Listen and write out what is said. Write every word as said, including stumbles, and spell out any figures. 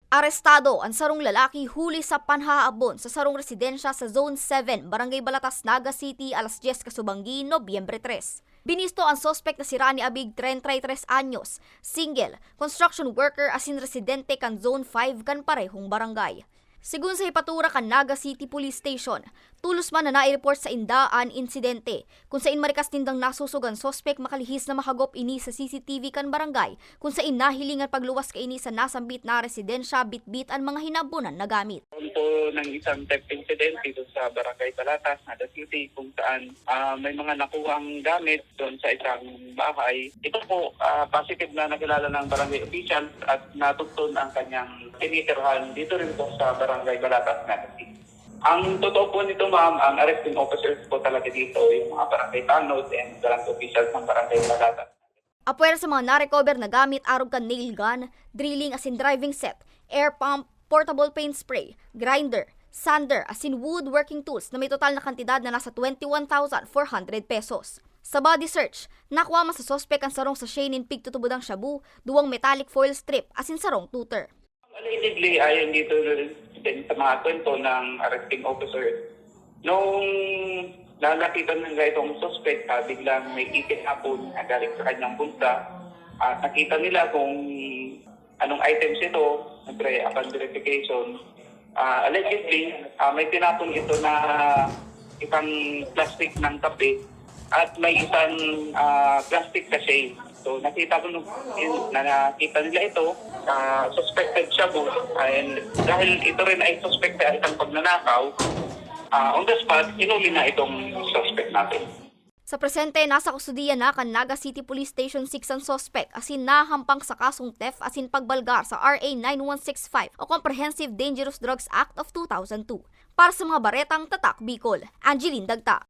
Arestado an sarong lalaki huli sa panhahabon sa sarong residensya sa Zone seven, Barangay Balatas, Naga City, alas dyes kasubanggi, Nobyembre tres. Binisto an suspek na si Rani Abig, treinta y tres anyos, single, construction worker asin residente kan Zone five kan parehong barangay. Segun sa hepatura kan Naga City Police Station, tolos man na nai-report sainda an insidente, kun sain marikas nindang nasosog an suspek makalihis na mahagop ini sa C C T V kan barangay, kun sain nahiling an pagluwas kaini sa nasambit na residensya, bitbit an mga hinabonan na gamit. Nagkaroon po ng isang theft incident dito sa Barangay Balatas, Naga City, kung saan ah, may mga nakuhang gamit doon sa isang bahay. Ito po, ah, positive na nakilala ng barangay officials at natugton ang kanyang tinitirhan dito rin po sa Barangay Balatas, Naga City. Ang totoo po nito, ma'am, ang arresting officers po talaga dito, yung mga barangay tanod and barangay officials ng Barangay Balatas. Apwera sa mga na-recover na gamit arog kan nail gun, drilling asin driving set, air pump, portable paint spray, grinder, sander asin woodworking tools na may total na kantidad na nasa twenty-one thousand four hundred pesos. Sa body search, nakuha man sa suspek an sarong sachet nin pigtutubodang shabu, duwang metallic foil strip asin sarong tutor. Allegedly, ayon dito din sa mga kwento ng arresting officer, nung nalapitan nila itong suspect, ah, biglang may itinapon na galing sa kanyang bulsa. At nakita nila kung anong items ito, siyempre, upon verification, ah, allegedly, ah, may tinapon ito na isang plastic ng kape at may isang ah, plastic sachet. So nakita ko nung yun, na nakita nila ito, ah, suspected shabu, and dahil ito rin ay suspect sa isang pagnanakaw, ah, on the spot, hinuli na itong suspect natin. Sa presente, nasa kustodiya na kan Naga City Police Station six an suspek asin nahahampang sa kasong theft asin pagbalgar sa R A nine one six five o Comprehensive Dangerous Drugs Act of two thousand two. Para sa mga baretang Tatak Bicol, Angeline Dagta.